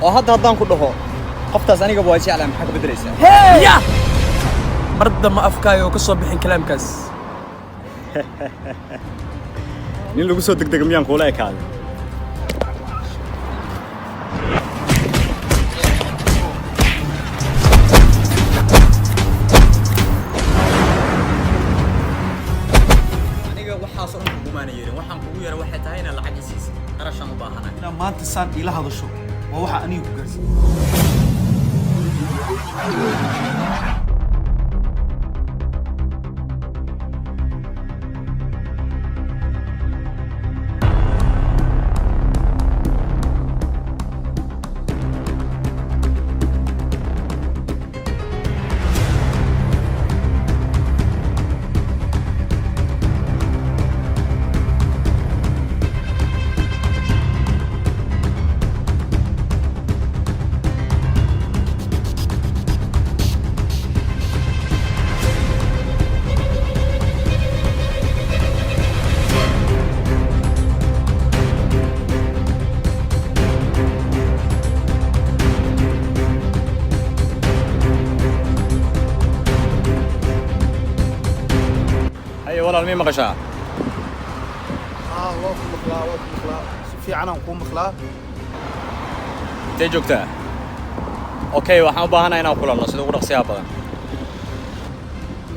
Oo hadda haddaan ku dhaho qoftaas anigaba waa jeclahay, maxaa ka beddelaysaa? Ya mar dambe afkaaga oo ka soo bixin kalaamkaas. Nin lagu soo degdega miyaan kuula ekaaday? Aniga waxaas oo dhan kugumaana yeerin. Waxaan kugu yeera waxay tahay inaad lacag i siisid. Qarashaan u baahanahay. Inaad maanta saan iila hadasho waa waxa aniga ku gaarsiiyey. Haye walaal, mii maqashaa? Haa, waa ku maqlaa, waa ku maqlaa, si fiicanaan kuu maqlaa. Intee joogtaa? Okay, waxaan u baahanahay inaan kulanno sida ugu dhaqsiyaha badan.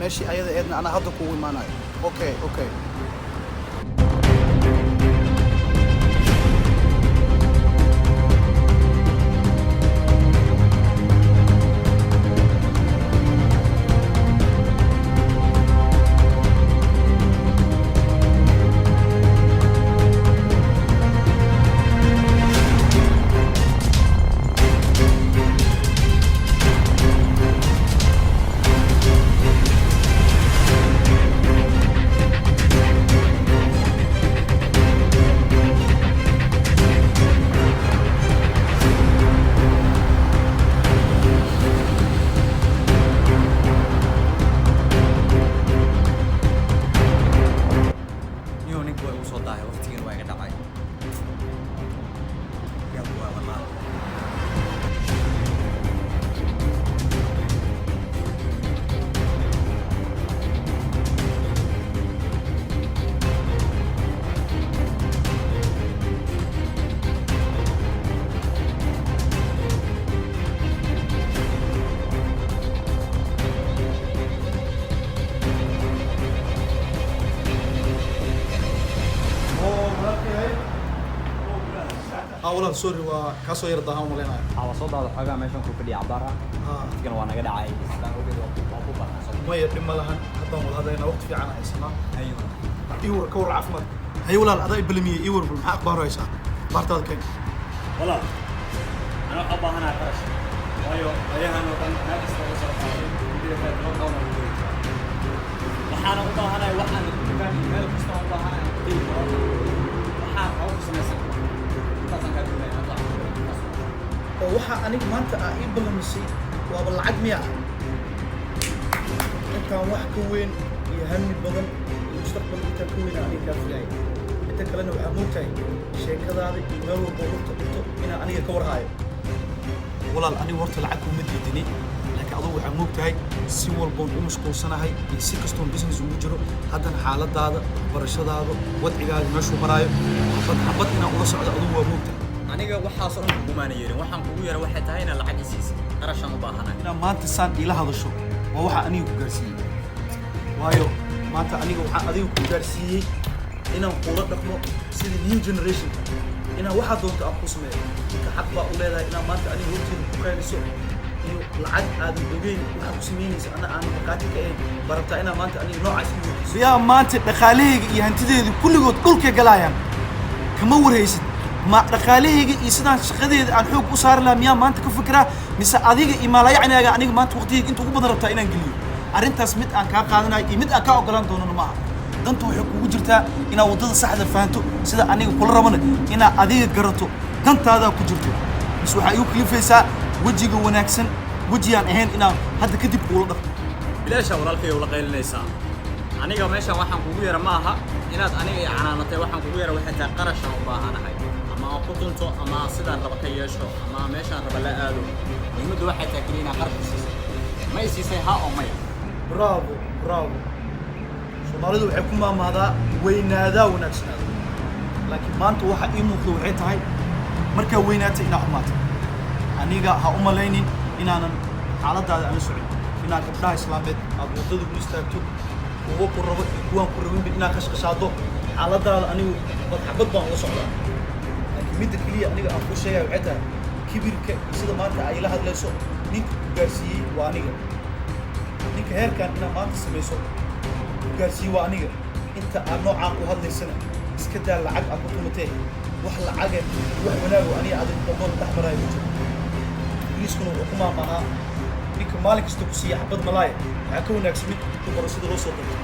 Meeshii ayada eedna anaa hadda kugu imaanayo. Okay. Niyo, ninka waa igu soo daahay, waqtigiina waa iga dhacay. Yaab waa wallaahi. Haa walaal, sorry, waa kaa soo yar daahan umalaynaya. Waa soo daada xoogaa, meeshan ku fadhiya cabaar ah. Waqtigana waa naga dhacay, sidaan ogeed waa ku baahan soo. Maya, dhib ma lahan, haddaan wada hadlaynaa, waqti fiican haysanaa. Hayo. Ii war, ka war caafimaad? Haye walaal, adaa i balamiyey, ii war bal, maxaa akhbaar haysaa? Akhbaartaada keen. Walaal, anaa waxaan u baahanahay qarash, waayo ayahan oo dhan meel kasta uga soo qaaday midda kale lockdown aan ku jiraa. Waxaana u baahanahay waxaan dukaan iyo meel kasta aan u baahanahay aan ku tegi karo, waxaan rabo ku samaysan karo. Intaasaan kaa doonaya inaad lacag ku intaas. Oo waxaa aniga maanta aa ii ballamisay waaba lacag miya? Intaan wax ka weyn iyo hami badan iyo mustaqbal intaan ka weyn aniga kaa filaaya. Inta kalena waxaa moogtahay sheekadaada iyo meel walba lugta dhigto inaan aniga ka warhaayo. Walaal, aniga horta lacag kuma diidini, laakiin adugu waxaa moogtahay si walboon u mashquulsanahay iyo si kastoon business ugu jiro, haddana xaaladaada waxbarashadaada, wadcigaaga meeshuu maraayo, xabad xabad inaan ula socdo adugu waa moogtahay. Aniga waxaas oo dhan kugumaana yeerin. Waxaan kugu yeera waxay tahay inaad lacag i siisid. Qarashaan u baahanahay. Inaad maanta saan iila hadasho waa waxa aniga ku gaarsiiyey, waayo maanta aniga waxaa adiga ku gaarsiiyey inaan kula dhaqmo sida new generationka, inaan waxaa doonto aan ku sameeyo. Marka xaq baa u leedahay inaad maanta aniga horteeda ku qayliso iyo lacag aadan ogeyn waxaa ku samaynaysa, ana aanan markhaati ka ahayn barabtaa inaad maanta aniga noocaas ii weydiiso. Yaa maanta dhaqaalahayga iyo hantideedu kulligood dhulkay galaayaan, kama warhaysid ma dhaqaalahayga iyo sidaan shaqadeeda aan xoog u saari lahaa miyaa maanta ka fikiraa, mise adiga iyo maalayacnaaga aniga maanta waqtigayga inta ugu badan rabtaa inaan geliyo arrintaas? Mid aan kaa qaadanayo iyo mid aan kaa ogolaan doonana maaha. Danta waxay kugu jirtaa inaad waddada saxda fahanto, sida aniga kula rabana inaad adiga garato dantaadaa ku jirto, mise waxaa igu kalifaysaa wejiga wanaagsan wejigaan ahayn inaan hadda kadib kuula dhaqmo. Bilaashaa walaalkay ula qaylinaysaa. Aniga meeshan waxaan kugu yara ma aha inaad aniga i canaanatay. Waxaan kugu yara waxay tahay qarashaan u baahanahay ama Aan ku tunto ama aan sidaan raba ka yeesho ama aan meeshaan raba la aado, muhiimaddu waxay tahay keliya inaan qarash siisay. Ma i siisay, ha oo maya? Bravo, bravo. Soomaalidu waxay ku maamaadaa weynaadaa wanaagsanaada, laakiin maanta waxa ii muuqda waxay tahay markaa weynaatay inaa xumaatay. Aniga ha u malaynin inaanan xaaladaada aan la socon, inaad gabdhaha islaameed aad waddada ku istaagto, kuwa ku rabo iyo kuwaan ku rabinba inaad qashqashaado. Xaaladaada anigu xabad xabad baan ula socdaa, laakiin midda keliya aniga aan kuu sheegaya waxay tahay kibirka iyo sida maanta ay ila hadlayso. Ninka ku gaarsiiyey waa aniga. Ninka heerkan inaad maanta samayso ku gaarsiiyey waa aniga. Inta aad noocaan u hadlaysana iska daa lacag aad ku tumatee, wax lacaga, wax wanaago aniga adiga damboon dhex maraayo ma jiro. Ingiriiskuna wuxuu ku maamahaa: ninka maalin kasta ku siiya xabad malaaya waxaa ka wanaagsan mid ku baro sida loo soo qabto.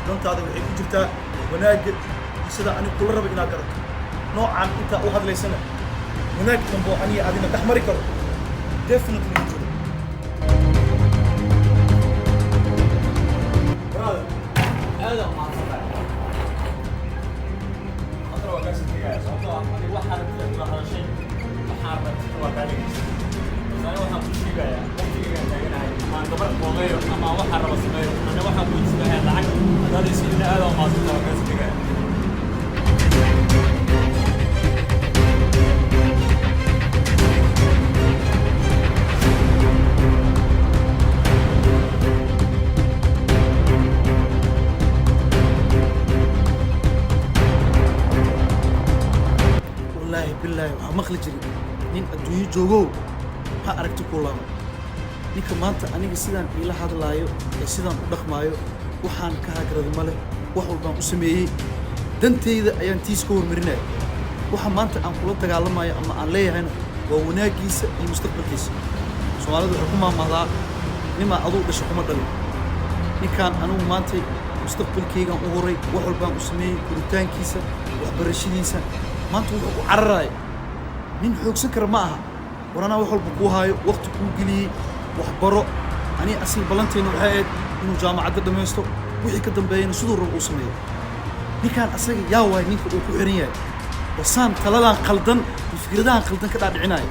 Dantaada waxay ku jirtaa wanaagga iyo sida aniga kula raba inaad garato. Noocaan intaa u hadlaysana wanaag dambo aniga adina dhex mari karo definitely ma jiro. Brother, aad u mahadsantahay. Haddana waa kaasi tegaya, sababtoo ah adiga waxaa rabtay kula hadashay, waxaa rabtay waa kaa dhegaysay. Balse aniga waxaan ku sheegayaa waqtigaygaan taaganahay ama aan gabar boogeeyo ama aan waxaa raba sameeyo. Aniga waxaan ku weydiisanayaa lacag, haddaad isiinna aad u mahadsantahay, waa kaasi tegaya. Wallaahi bilaahi, waxaa maqli jiray nin adduunyo joogow ha aragti ku laaba. Ninka maanta aniga sidaan iila hadlaayo ee sidaan u dhaqmaayo, waxaan ka hagrada ma leh. Wax walbaan u sameeyey, dantayda ayaan tiis ka hormarinaya. Waxa maanta aan kula dagaalamayo ama aan leeyahayna waa wanaaggiisa iyo mustaqbalkiisa. Soomaalidu waxay ku maamahdaa: nimaa aduu dhasho kuma dhalin. Ninkaan anigu maantay mustaqbalkaygaan u horay, wax walbaan u sameeyey, koritaankiisa, waxbarashadiisa. Maanta wuxuu u cararaayo nin xoogsan kara ma aha. War anaa wax walba kuu haayo, waqti kuu geliyey, waxbaro. Ani asiga ballantayna waxay ahayd inuu jaamacadda dhammaysto, wixii ka dambeeyana siduu rabo uu sameeyo. Ninkaan asaga yaa waay ninka uu ku xiran yahay wasaan taladan qaldan iyo fikradahan qaldan ka dhaadhicinaya?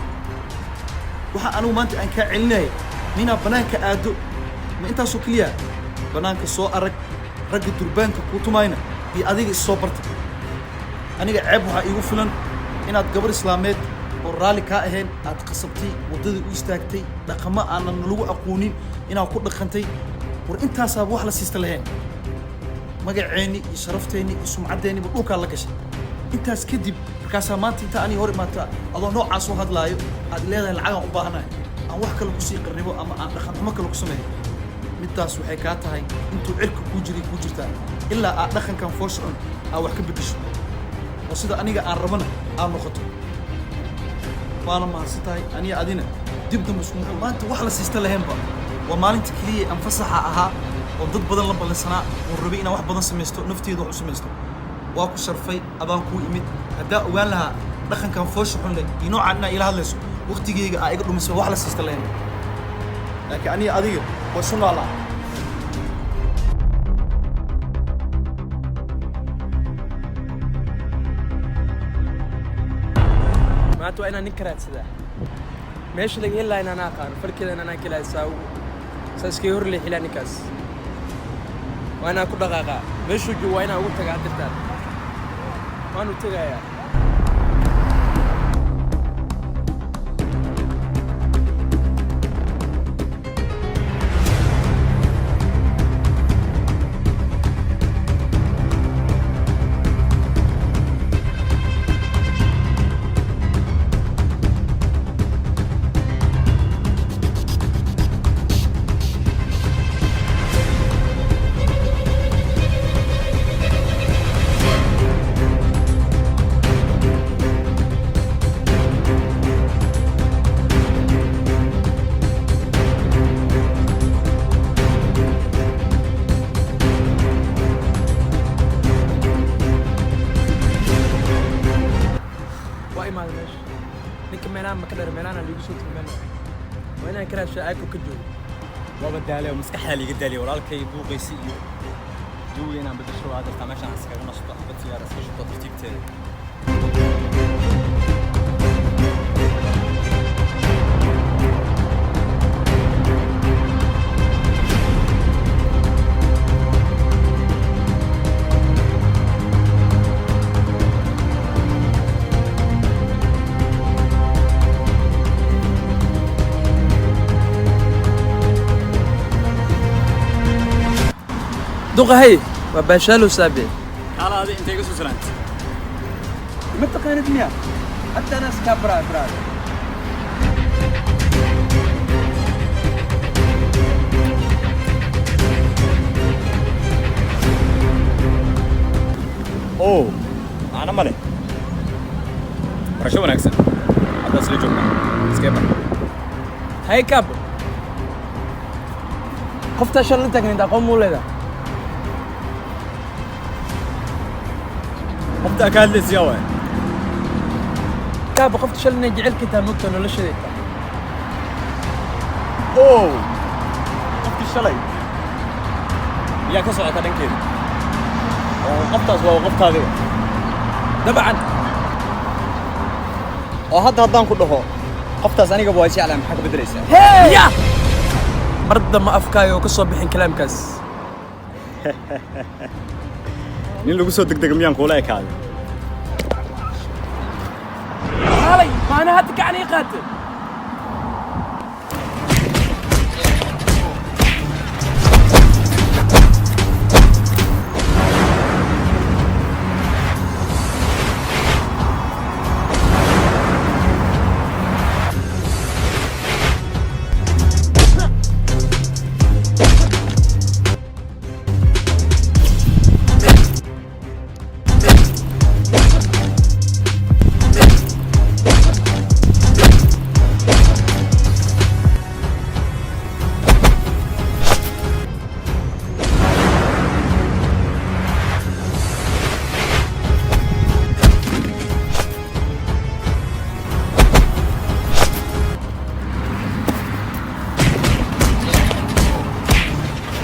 Waxa anigu maanta aan kaa celinaya minaa bannaanka aado ma intaasoo keliya? Bannaanka soo arag ragga durbaanka kuu tumayna iyo adiga is soo barta. Aniga ceeb waxaa iigu filan inaad gabar islaameed oo raalli kaa ahayn aad qasabtay, waddadii u istaagtay, dhaqamo aanan lagu aqoonin inaad ku dhaqantay. War intaasaaba wax la siista lahayn. Magaceenni iyo sharafteenni iyo sumcaddeenniba dhulkaa la gashay. Intaas kadib markaasaa maanta intaa aniga hor imaata adoo noocaas u hadlaayo aad leedahay lacagaan u baahanahay aan wax kale kusii qarribo ama aan dhaqan xumo kale ku sameeyo. Middaas waxay kaa tahay intuu cirka kuu jiray kuu jirtaa, ilaa aad dhaqankan foosha xun aad wax ka beddesho oo sida aniga aan rabana aad noqoto. Waana mahadsan tahay. Aniga adina dib dambe isku maanta wax la siista lahaynba. Waa maalinta keliya aan fasaxa ahaa oo dad badan la ballansanaa oo rabay inaan wax badan samaysto, nafteeda wax u samaysto. Waa ku sharfay adaan kuu imid. Haddaa ogaan lahaa dhaqankan foosha xun leh iyo noocaan inaa ila hadlayso, waqtigeyga aa iga dhumisay wax la siista lahayn. Laakiin aniga adiga waa isu noolaa. Maanta waa inaan ninka raadsadaa. Meesha laga heli lahaa inaan aqaano, falkeeda inaan ka lahaa, saa iskaga hor leexilaa ninkaas. Waa inaan ku dhaqaaqaa meeshuu joogo, waa inaan ugu tagaa dirtaan. Waanu tegayaa. Waa imaaday meesha ninka. Meelaha ma ka dheer meelahan liigu soo tilmaamaya. Waa inaan ka raadshaa aagko ka joogo. Waaba daalay oo maskaxdaa liiga daaliya walaalkay buuqaysi iyo jawiga inaan bedesho. Waa jirtaa meeshaan iskaga nasto, xabad sigaar iska shito tartiibteeda. Duqa, hay, waa baashaalow saabe. Kaala, adi intay iga soo salaantay? Ma taqaanid miya? Hadda anaa iskaa baraa, brother. Oo macno ma leh. Barasho wanaagsan. Hadda isla joognaa, iskee bar. Hay kaabo, qoftaa shalay la taagnayd aqoon muu leedahay? Qofta ka hadlaysiyaa waay. Kaabo, qofta shalay inay jecelka tahay mogta noloshadeed tahay. Oo qofkii shalay miyaa ka socota dhankeeda? Oo qoftaas waa qoftaadiga? Dabcan. Oo hadda haddaan ku dhaho qoftaas anigaba waa jeclahay, maxaa ka beddelaysaa? Ya, mar dambe afkaaga oo ka soo bixin kalaamkaas. Nin lagu soo degdega miyaan kuula ekaaday? Haalay, maana hadda gacan ii qaatay.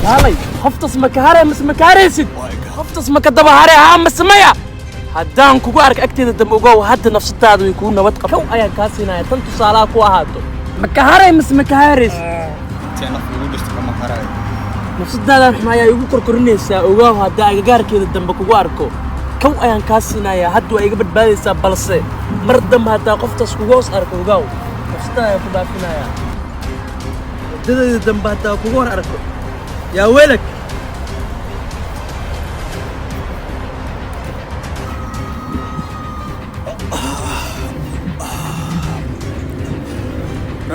Haalay, qoftas ma ka haray mise ma ka haraysid? Qoftas ma ka daba haray, haa mise maya? Haddaan kugu ark agteeda dambe, ogow hadda nafsadaada way kuu nabad qabta. Kow ayaan kaa siinaya, tan tusaalaha ku ahaato. Ma ka haray mise ma ka haraysid? Intee naf igu jirto kama harayo. Nafsadaadan xuma ayaa igu korkorinaysaa. Ogaaw, haddaa agagaarkeeda dambe kugu arko, kow ayaan kaa siinayaa. Hadda waa iga badbaadaysaa, balse mar dambe haddaa qoftaas kugu hoos arko, ogaaw, nafsadaada ayaan ku dhaafinayaa. Waddadayda dambe haddaa kugu hor arko, yaa welag.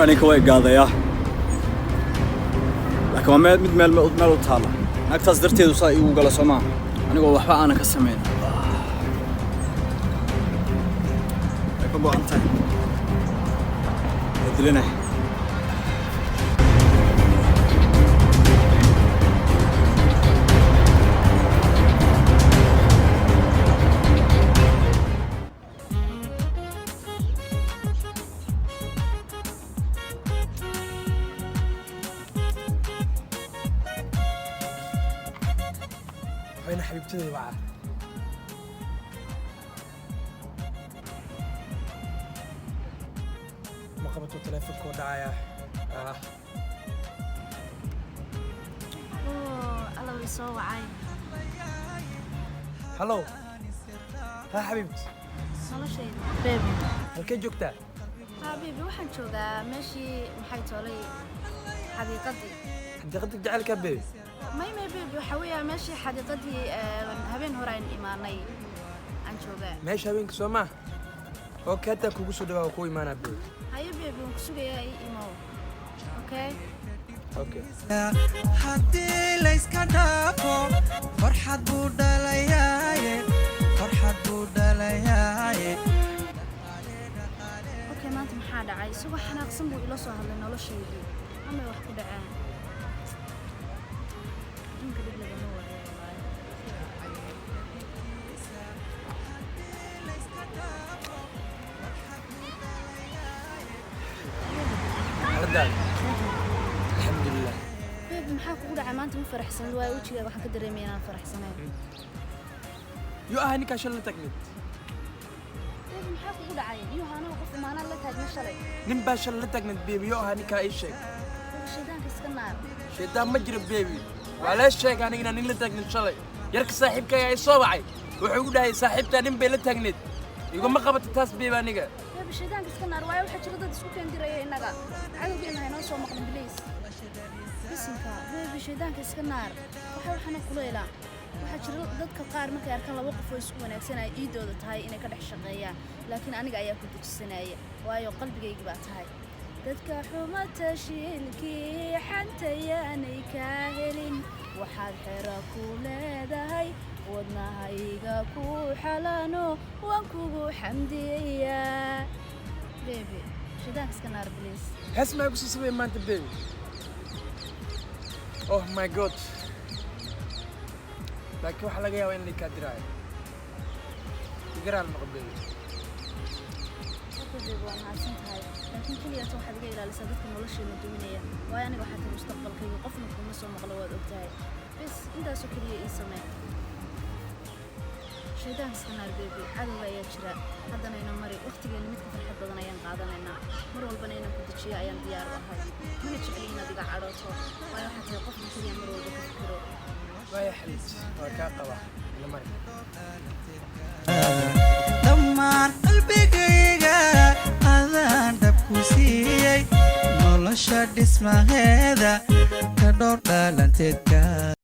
Ninka way gaadayaa, laakiin waa meel mid meel meel u taalla. Naagtaas darteedu saa iigu gala soo maaha, anigoo waxba aanan ka samayn. Way ka go'an tahay, waa dilinay. Wayna xabiibtidayda wacaa. Ma qabato, teleefonkoo dhacaya ah. Oo, alla way soo wacay. Hallo, haa xabiibti. Noloshayda, baby. Halkee joogtaa? Haa baby, waxaan joogaa meeshii, maxay toolay, xadiiqadii. Xadiiqada jacaylkaa, baby? May may baby, waxaa weeyaa meeshii xadiiqadii habeen hore aan imaanay aan joogaa. Meesha habeenka soo maa? Okay, haddaan kugu soo dhawaa, waa kuu imaanaa, baby. Haye baby, waan ku sugayaa, ii imow, okay? Okay. Haddii layska dhaafo, farxad buu dhalayaaye, farxad buu dhalayaaye. Okay, maanta maxaa dhacay? Isagoo xanaaqsan buu ila soo hadlay. Noloshaydii amay wax ku dhaceen? Adduunka dhib lagama waayo wallaahi. Xaaladaada? Alxamdulilah. Baby, maxaa kugu dhacay maanta? Ma faraxsan waayo, wejigaaga waxaan ka dareemaya inaan faraxsanayn. Yuu ahaa ninkaa shalay la tagnid? Baby, maxaa kugu dhacay? Yuha anaga qof imaanaan la taagna shalay? Nin baa shalay la tagnid, baby. Yuu ahaa ninkaa? Ii sheeg. Baby, shaydaanka iska naar. Shaydaan ma jiro, baby. Waa lee sheegay aniga inaan nin la taagnin shalay. Yarka saaxiibka ayaa i soo wacay, wuxuu igu dhahay saaxiibtaa nin bay la taagneed. Iguma qabato taas, baby, aniga. Baby, shaydaanka iska naar, waayo waxaa jira dad isku keendiraya innaga. Cadowgeena ha inoo soo maqlin, please. Bisinka, baby, shaydaanka iska naar. Waxaana kuleylaa. Waxaa jira dadka qaar markay arkaan laba qof oo isku wanaagsanaya, iidooda tahay inay ka dhex shaqeeyaan, laakiin aniga ayaa ku dejisanaya, waayo qalbigaygi baa tahay. Dadka xuma tashiilkii xantayaanay kaa helin. Waxaad xero ku leedahay wadnahayga, ku xalano, waan kugu xamdiyayaa. Baby, shaydaanka iska naar, please. Hees maa kusoo sameeyey maanta, baby? Oh my God, laakiin waxaa laga yaabaa in la kaa diraayo. Igaraal noqo, baby. Okay baby, waa mahadsan tahay, laakiin keliyaata waxaad iga ilaalisaa dadka nolosheena duminaya, waayo aniga waxaa tahay mustaqbalkayga. Qofna kuma soo maqlo, waad ogtahay. Bes, intaasoo keliya ii samee. Shaydaan iska naar, baby. Cadowga ayaa jira. Haddana ina mari. Waqtigeena midka farxad badan ayaan qaadanaynaa. Mar walbana inaan ku dejiyo ayaan diyaar u ahay. Mana jecli inaad iga cadhooto, waayo waxaa tahay qofka keliya mar walba ka fikiro. Waaya xaliij, waa kaa qabaa. Ina mari. Dhammaan qalbigayga adaan dhab ku siiyey. Nolosha dhismaheeda ka dhowr dhalanteedka.